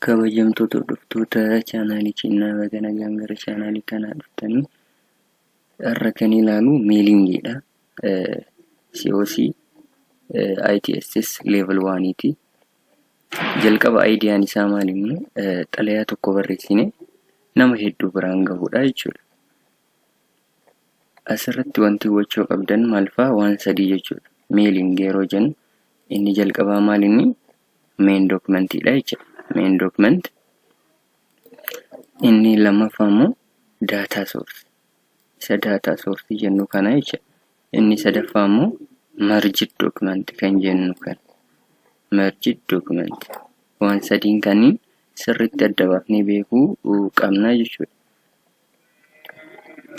Kabajamtoota hordoftoota chaanaalii keenyaa, baga nagaan gara chaanaalii kanaa dhuftanii. Har'a kan ilaalu mailingiidha. COC ITSS level 1ti. Jalqaba ideaan isaa maal inni xalayaa tokko barreessine nama hedduu biraan gahuudha jechuudha. Asirratti wanti hubachuu qabdan maal fa'aa? Waan sadii jechuudha. Mailing yeroo jennu inni jalqabaa maal inni? Main documentiidha jechuudha. Main document. Inni lammaffaa immoo data source. Isa data source jennu kana jechuudha. Inni sadaffaa immoo merged document kan jennu kana. Merged document. Waan sadiin kanneen sirriitti adda baafnee beekuu qabna jechuudha.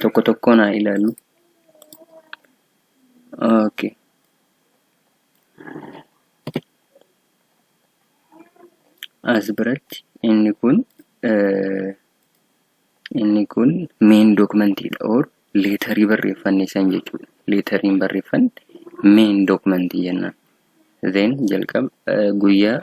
Tokko tokkoon haa ilaallu. Okay. As biratti inni kun main documentiidha or letterii barreeffanne san jechuudha. Letteriin barreeffanne main documentii jennaan. Then jalqaba guyyaa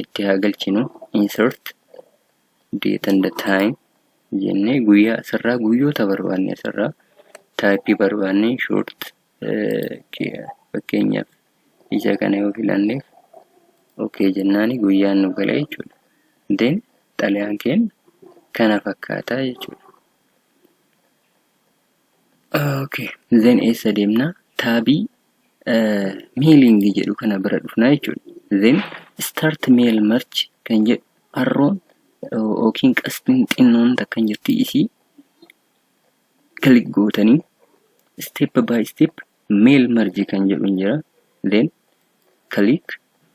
itti haa galchinu, insert date and time jennee guyyaa asirraa guyyoota barbaanne, asirraa typeii barbaanne, short, fakkeenyaaf isa kana yoo filanneef, okay jennaani, guyyaan nu gala jechuudha. Then xalayaan keenya kana fakkaataa jechuudha. Okay, then eessa deemna? Tabii mailing jedhu kana bira dhufna jechuudha. Then start mail merge kan jedhu arrown yookiin qastiin xinnoon takkan jirti, isii click gootanii step by step mail merge kan jedhu jira. Then click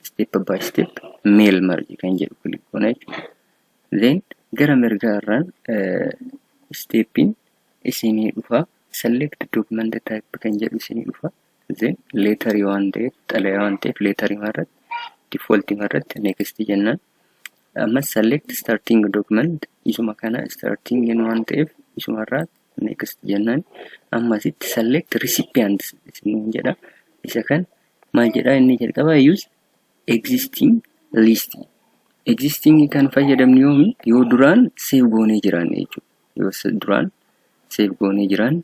step by step mail merge kan jedhu click goona jechuudha. Then gara mirgaa irraan steppiin isinii dhufa. Select document type kan jedhu isinii dhufa. Then letterii waan ta'eef, xalayaa waan ta'eef, letterii irratti default irratti next jennaan. Ammas select starting document, isuma kana starting waan ta'eef isuma irraa next jennaan. Ammasitti select recipient isiniin jedha. Isa kan maal jedha? Inni jalqaba use existing list. Existing kan fayyadamnu yoomi? Yoo duraan save goonee jiraanne jechuudha. Yoo duraan save goonee jiraanne,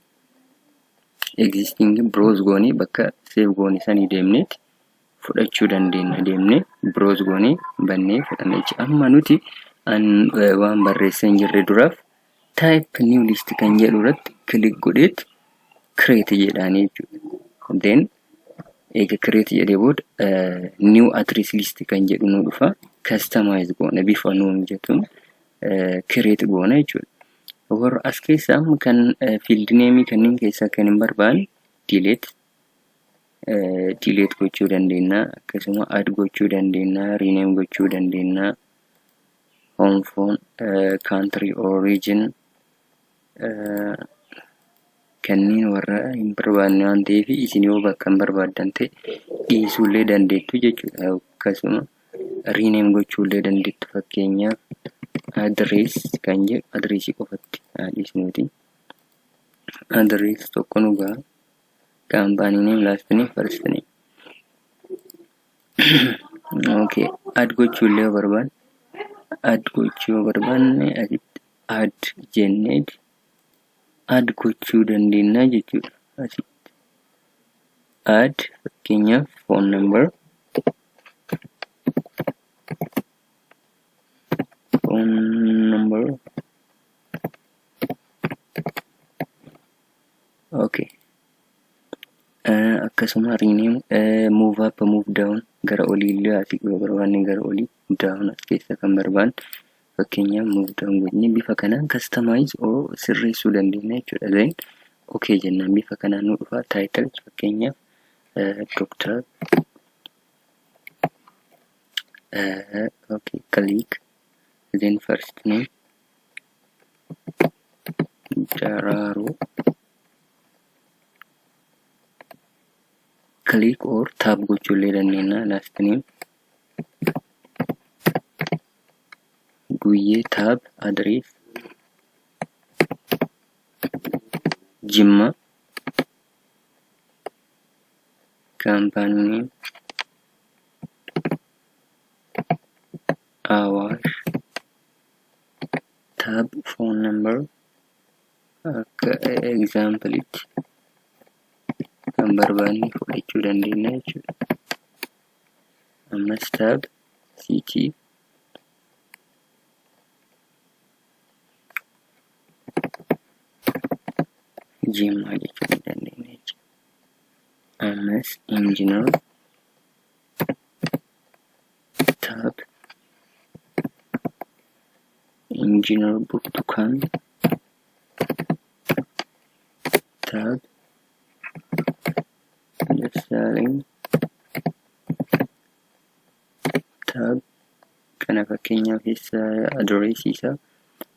existing browse goonee bakka save goone sanii deemneeti fudhachuu dandeenya. Deemnee browse goonee bannee fudhanna jechuudha. Amma nuti waan barreessee hin jirre duraaf type new list kan jedhu irratti click godheet create jedhaanii jechuudha. Then eega create jedhee booda new address list kan jedhu nu dhufa. Customize goona, bifa nuu mijatuun create goona jechuudha. Warra as keessaa amma kan field name kanneen keessaa kan hin barbaanne delete gochuu dandeenya. Akkasuma add gochuu dandeenya, rename gochuu dandeenya. Home phone, country or region kanneen warra hin barbaanne waan ta'eef, isin yoo bakka hin barbaaddan ta'e dhiisuullee dandeettu jechuudha. Akkasuma rename gochuullee dandeettu. Fakkeenyaaf address kan jedhu addressii qofatti haa dhiisnuuti. Address tokko nu gaha. Company name, last name, first name. Okay, add gochuullee yoo barbaanne, add gochuu yoo barbaanne, asitti add jennee add gochuu dandeenya jechuudha. Asitti add, fakkeenyaaf phone number, okay. Akkasuma rename, move up, move down, gara olii illee asii yoo barbaanne gara olii, down, as keessa kan barbaanne, fakkeenyaaf move down goonee bifa kanaan customize oo sirreessuu dandeenya jechuudha. Then okay jennaan, bifa kanaan nu dhufa. Title, fakkeenyaaf doctor, okay, click, then first name Daraaruu, click or tab gochuullee dandeenya. Last name Guyyee, tab, address Jimma, company name Awaash. Phone number akka example'itti kan barbaanne fudhachuu dandeenya jechuudha. Ammas tab, city, Jimmaa jechuu ni dandeenya jechuudha. Ammas engineer, tab, engineer Burtukaan, tab, Dassaaleny, tab. Kana fakkeenyaaf addressii isaa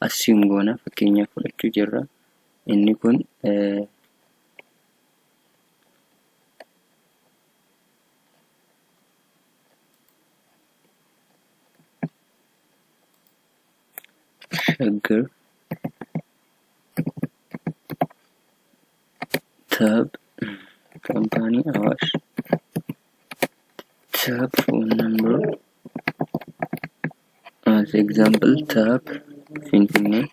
assume goona, fakkeenyaaf fudhachuu jirra. Inni kun Shaggar, tab, company Awash, tab, phone number as example, tab, Finfinnee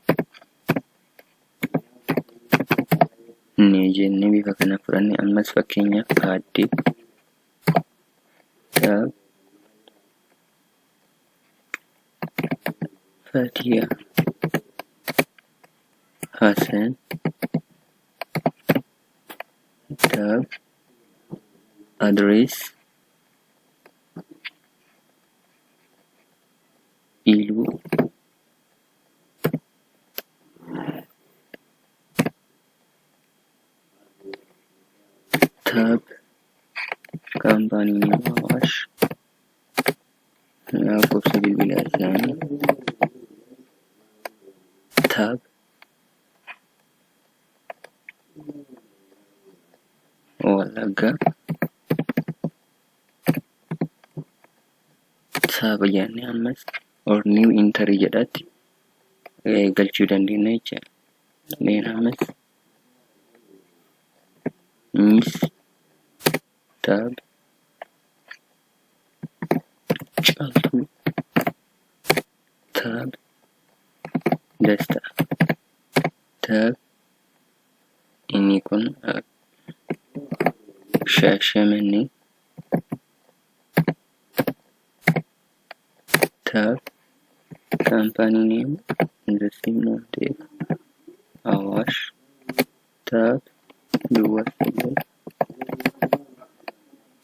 ni jennee bifa kana fudhanne. Ammas fakkeenyaaf Aaddee, tab, Fatiya Hassan, tab, address Iluu, tab, company name Awash, lakkoofsa bilbilaa isaanii, tab, Wallaggaa, tab jennee ammas or new entry jedhaatti galchuu dandeenya jechuudha. Then ammas Miss, tab, Caaltuu, tab, Dastaa, tab, inni kun Shaashamannee, tab, company name the same waan ta'eef Awash, tab, duwwaa 9,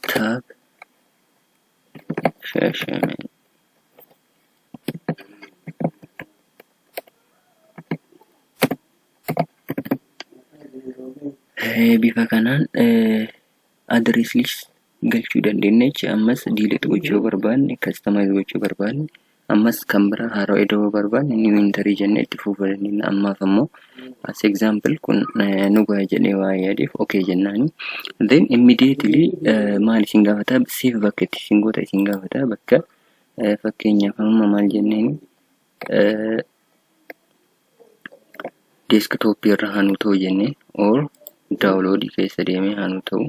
tab, Shaashamannee. Bifa kanaan address list galchuu dandeenya jecha. Ammas delete gochuu yoo barbaanne, customize gochuu barbaanne, ammas kan biraa haaraa ida'uu barbaanne, new entry jennee itti fufuu dandeenya. Ammaaf ammoo as example kun nu ga'a jedhee waa yaadeef okay jennaani. Then immediately maal isin gaafata? Save bakka itti isin goota isin gaafata. Bakka fakkeenyaaf amma maal jenneeni, desktop irra haa nu ta'u jenneen or download keessa deemee haa nu ta'u.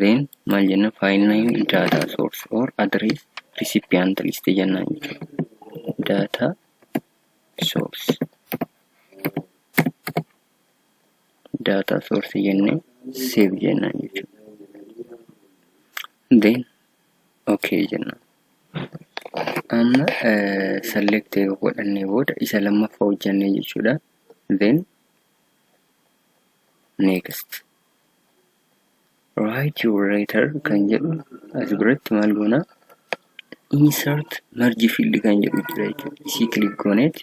Then maal jenna? File name data source or address recipient list jennaan jechuudha. Data source, data source jennee save jennaan jechuudha. Then okay jennaan. Amma select godhannee booda isa lammaffaa hojjannee jechuudha. Then next, write your letter kan jedhu as biratti maal goona? Insert merge field kan jedhu jira jechuudha. Isii click gooneeti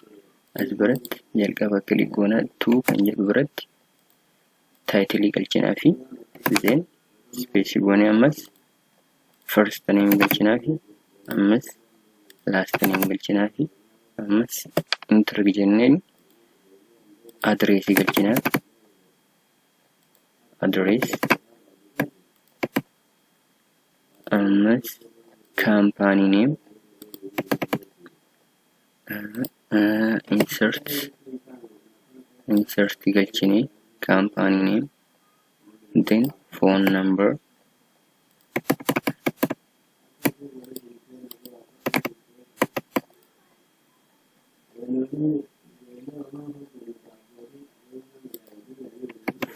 as biratti jalqaba click goona, to kan jedhu biratti title galchinaa fi then space goonee ammas first name galchinaa fi ammas last name galchinaa fi ammas enter jenneen address galchinaa, address, ammas company name, insert galchinee company name, then phone number,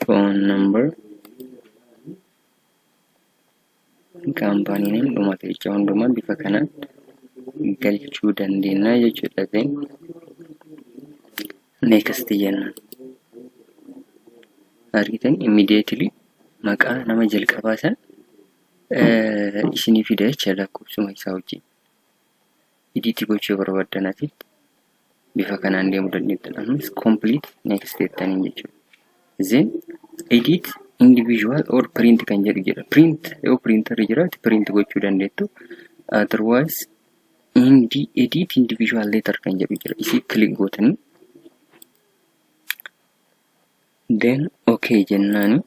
Phone number, company name dhumate jecha hundumaa bifa kanaan galchuu dandeenya jechuudha. Then next jennaan. Argitan, immediately maqaa nama jalqabaa san isinii fida jecha lakkoofsuma isaa wajjin. Edit gochuu barbaaddan asitti bifa kanaan deemuu dandeettan. Ammas complete next jettaniin jechuudha. Then edit individual or print kan jedhu jira. Print yoo printerri jiraate print gochuu dandeettu. Otherwise indi edit individual letter kan jedhu jira. Isii click gootanii then okay jennaani.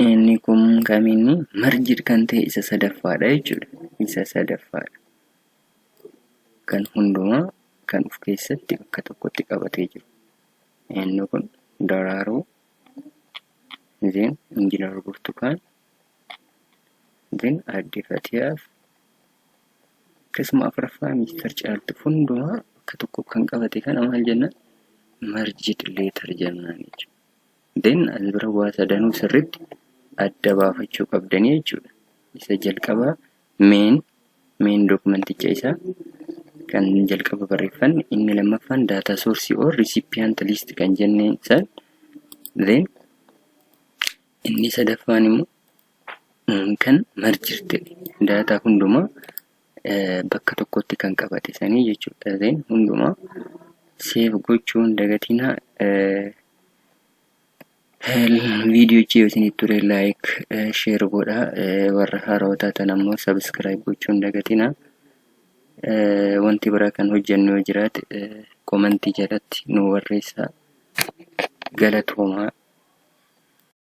Inni kun kamiinni merged kan ta'e isa sadaffaadha jechuudha. Isa sadaffaadha. Kan hundumaa kan of keessatti bakka tokkotti qabatee jiru. Inni kun Daraaroo, then Injiinar Burtukaan, then Aadde Fatiyaaf, akkasuma afuraffaa Mister Caaltuu hundumaa bakka tokko kan qabate kana maal jennaan? Merged letter jennaan jechuudha. Then as bira waa sadanuu sirriitti adda baafachuu qabdanii jechuudha. Isa jalqabaa main dokumenticha isaa kan jalqaba barreeffanne, inni lammaffaan data source or recipient list kan jenneen san, then inni sadaffaan immoo kan merge ta'e daataa hundumaa bakka tokkotti kan qabate sanii jechuudha. Then hundumaa save gochuun dagatinaa. Viidiyochi yoo isinitti ture like, share godhaa. Warra haarawaa taatan ammoo subscribe gochuun dagatinaa. Wanti biraa kan hojjennu yoo jiraate commentii jalatti nu barreessaa. Galatoomaa.